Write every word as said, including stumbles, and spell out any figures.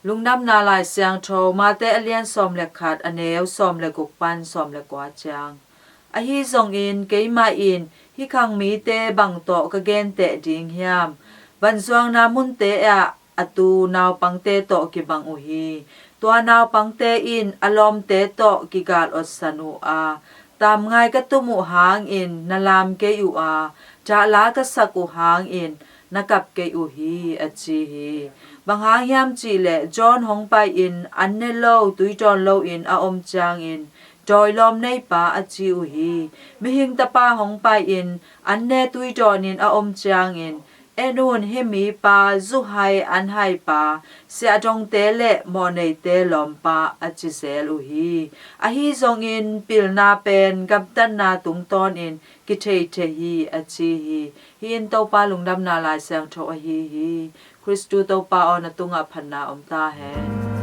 Lungdamna Lai Siangtho, Mate a lian sawm le khat, a neu sawm le guk pan sawm le kua ciang. Ahi zongin keimah in hih khang mite bang tawh ka genteh ding hiam? Vanzuakna munte ah a tu naupangte tawh kibang uh hi. Tua naupangte in a lawmte tawh kigal otsan uh a, tamngai ka tum uh hangin na lam kei uh a, thahla ka sak uh hangin na kap kei uh hi, a ci hi. Bang hang hiam cihleh John hong pai-in an ne lo, tui dawn loin a om ciangin, dawi lawm neipa, a ci uh hi. Mihing Tapa hong pai-in an ne, tui dawnin a om ciangin, en un, hih mipa, zu hai an haipa, siahdongte le mawhneite lawmpa, a ci zel uh hi. Ahi zongin pilna pen gamtatna tungtawnin kithei thei hi, a ci hi. Hih in Topa Lungdamna Lai Siangtho ahi hi. Khristu Topa aw, na tungah phatna om ta hen.